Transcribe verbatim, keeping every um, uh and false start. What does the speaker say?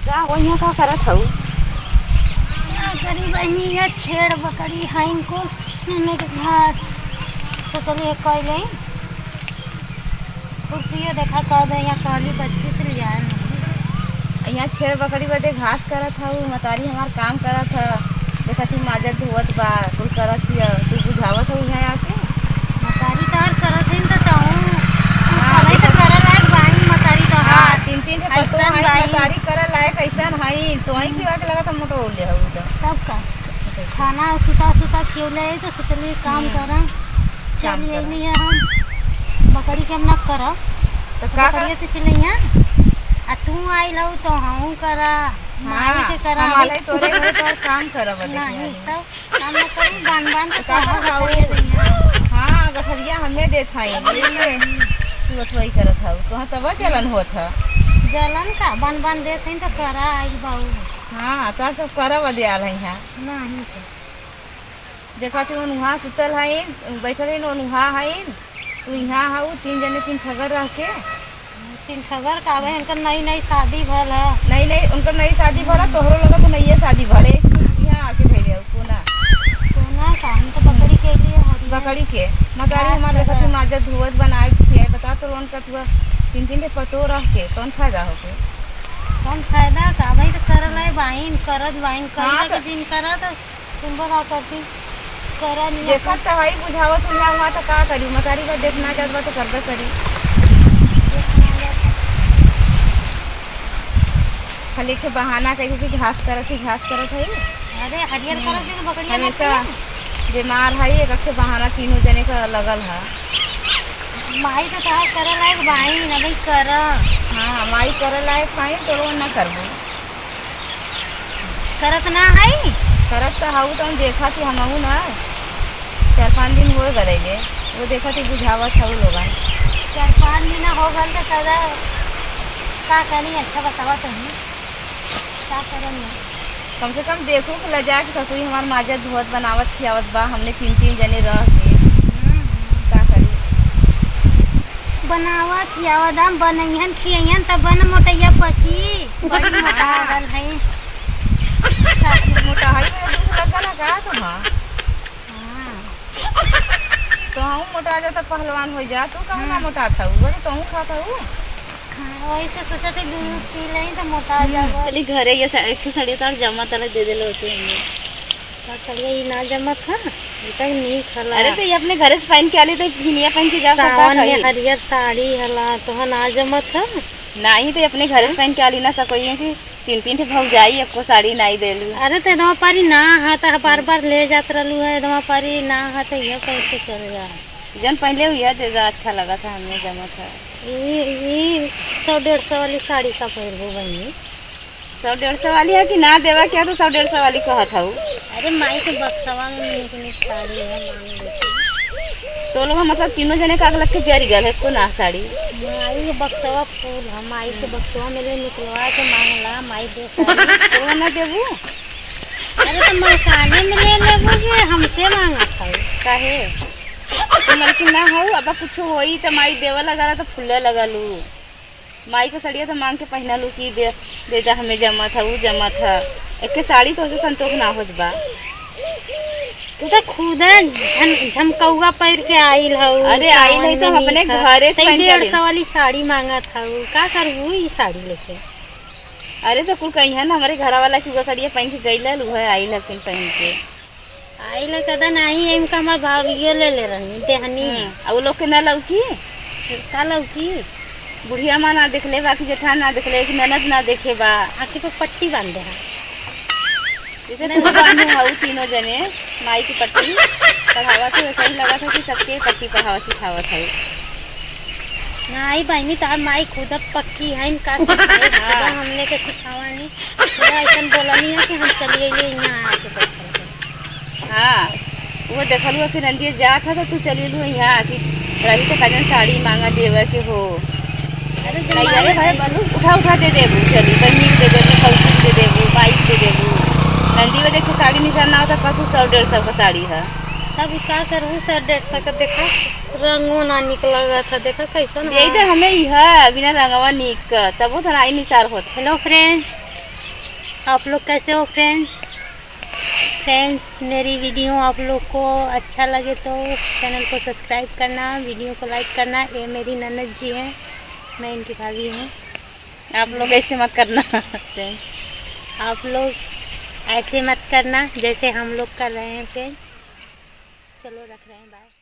का हो, यहाँ का करत हऊ? का करी बहिनी, ये छेड़ बकरी है इनको, इन्हें के घास तो चलिए कह लें। खुरपियो देखा कह दे, यहाँ कहली बच्ची से ले आए हैं। यहाँ छेड़ बकरी बदे घास करत हऊ, मतारी हमार काम करत ह। देखा थी माजत धोवत बा, कुल करत हिय, तू बुझावत हऊ यहाँ आके? मतारी तोहार करत हईन त तहूँ, तू हाँ, करे त देखा करे लायक बाइन मतारी तोहार। हाँ, तीन तीन ठे पतोह ऐसन हईन, बाइन। मतारी करे लायक ऐसन हईन, तो वहीं खिवा के लगा त मोटो हो ले हऊ तो। तब का? खाना सुता सुता खियौले है तो सोचली काम हम्म। करा। काम चली करा। अइली है हम, बकरी के हम ना करब। तो तो का बकरिया कर? से चली है। आ तू आइल हऊ तो हमहूँ करा, माई हाँ, के करा, हम भाई। आले तोरे घरे तोर काम करब, देख नहीं, लेनी। तब काम न करू, बान बान के तो का कहाँ खाऊ? बकरिया देइहैं? हाँ, गठरिया हमें देत हई, ये ले। तू अथवाई करत हऊ, तोहाँ तब जलन होत ह। जलन का? बान बान देत हई तो करा, आई बाऊ। हाँ, तोर सब करब दे आल हई, हाँ। नहीं तो। देखा थी ओनुहा सुतल हईन, बैठल हईन, ओनुहा हईन, तू इहाँ हऊ, तीन जने तीन ठगर रह के। तीन ठगर का भाई, उनकर नई नई शादी भल ह। नई नई, उनकर नई शादी भल ह, तोहरो लगा तो नई शादी भल है, इहाँ आके धइले हऊ, कोना। कोना का, हम तो बकरी के लिए हरियर बकरी के, मतारी घास हमार देखा लगा। तू माजत धोवत बनाए खियाए, बता तो रोन का तू तीन तीन के पतो रह के, कौन फायदा होके? कौन फायदा का भाई, तो करल है बाइन, करत बाइन, हाँ, कइला तो के दिन करत, सुनबो ना करती, करा नहीं। देखत त हई, बुझावत सुझाव हुआ त का करी, मतारी बा देखना जात बा त करबे करी। खाली एक ठे बहाना कइके कि घास करत ही, घास करत हई। अरे, हरियर हम्म। करत ही तो बकरिया ना हमेशा खाई। बीमार हई, एक ठे बहाना तीनों जने का लगल ह। माई तो कहा करे लायक बाई ना भाई, कर। हाँ, माई करे लायक हई, तो वो ना करबो। करत ना हई? करत त हऊ, तउन देखा थी हमहू ना। चार पाँच दिन हो गए ले। वो देखा थी बुझावत हऊ लोगन। चार पाँच दिन हो गल त कदा का करी, अच्छा बतावा तनी। का करन ना? कम से कम देखू कि लजा के ससुरी हमार माजत धोवत बनावत खियावत बा, हमने तीन तीन जने रह के। हम्म। का करी? बनावा खियावा दाम, बनइहन खियइहन, तब बन मोटइया पची। बड़ी मोटा हाँ। गल है। सासु मोटा है, मेरा दुख लग गला का तुम्हार? हाँ। तो हम मोटा जा, तब पहलवान हो जा, तू कहूँ ना हम्म। मोटा था, वो तो तू खा था वो। हाँ, वही से सोचा थे, दूध पी लें तो मोटा हम्म। जाबो। चली घरे, ये सा-, एक ठो साड़ी उतार, जमा तले दे देले होते हैं। का करिया, ई ना जमत ह? ई त नीक हला। अरे, त ई अपने घरे से पहिन के आली, त ई भिनिया पहिन के जा सकता सावन में है। हरियर साड़ी हला, तोह ना जमत ह? नाही, त ई अपने घरे से हाँ? पहिन के आली ना सको, ये कि तीन, तीन ठे भौजाई, एको साड़ी नाही देलू। अरे, त एदमा पारी ना ह, त बार, बार ले जात रहलू है, एदमा पारी ना ह, त ये कैसे चल जा? जन पहले हुआ दे जा, अच्छा लगा था, हमें जमत है। ई, ई सौ डेढ़ सौ वाली साड़ी का पहिरबू बहिनी? सौ डेढ़ सौ वाली है कि ना देवा क्या, तो सौ डेढ़ सौ वाली कहत हऊ। अरे माई के बक्सवा में नीक नीक साड़ी है, मांग लेती। तो लोग मतलब तीनों जने का अगलग के जरी गल है, को ना साड़ी। माई के बक्सवा फूल है, माई के बक्सवा में ले निकलवा के मांग ला, माई दे साड़ी। तो ना देबू? अरे तो मलकाने में ले लेबू जे हमसे मांगत हऊ। काहे? तो मलकिन ना हऊ, अब कुछ होई त माई देवा लगा ला तो फुल्ले लगा लू। माई को सड़िया तो मांग के पहिना लू कि दे, दे दा, हमें जमत ह, ऊ जमत ह। एके साड़ी तो से संतोष ना होत बा। तू तो खुद झन-, झमकौआ पहिर के आइल हऊ, अरे, आइल सावन है तो में अपने नीक ह। घरे से सही पहिन के डेढ़ सौ आइल। वाली साड़ी मांगत हऊ, का करबू ई साड़ी लेके? अरे, तो कुल कहिया ना, हमरे घरा वाला की वो सड़िया पहिन के गइल, उहे आइल हकिन पहिन के। आई ले कदा नाही, इनका हमार भाभियो ले ले रहनी, देहनी। हम्म, आ उ लोग के ना लौकी? का लौकी? बुढ़िया माँ ना देखले बा कि जेठान ना देखले कि ननद ना देखे बा। आँखी पे पट्टी बांधे हैं। जैसे तू बांधे हऊ तीनों जने, माई की पट्टी पढ़ावत है, वैसे ही लगा था कि सबके पट्टी पढ़ावत सिखावत है। नाही बहिनी, तार माई खुद पक्की है, इनका सिखाए, खुद हाँ। हमने के सिखावा नहीं। पूरा ऐसन बोलनी है कि हम चलिए ये यहाँ आके बैठल हैं। हाँ, वो देखल हुआ कि नंदिया जात है तो तू चली लू यहाँ कि रही तो कजन साड़ी मांगा देवे के हो। अरे जब नहीं, अरे माई भाई, बलू उठा उठा दे देबू, चली, बहिनी के दे देबू, सौसी के दे देबू, माई के दे देबू। नंदी वो देख के साड़ी निशान ना होता, कहतू सौ डेढ़ सौ का साड़ी है। तब ई का करबू, सौ डेढ़ सौ का देखा, रंगो ना निक लगा था, देखा कैसन यही है। तो हमें ही है, बिना रंगवा निक का, तबो तो नाई निसार होता। Hello friends, आप लोग कैसे हो friends? Friends, मेरी video आप लोग को अच्छा लगे तो channel को subscribe करना, video को like करना। ये मेरी ननद जी हैं, मैं इनकी भाभी हूँ। आप लोग ऐसे मत करना friends। आप लोग ऐसे मत करना जैसे हम लोग कर रहे हैं friends। चलो रख रहे हैं, bye।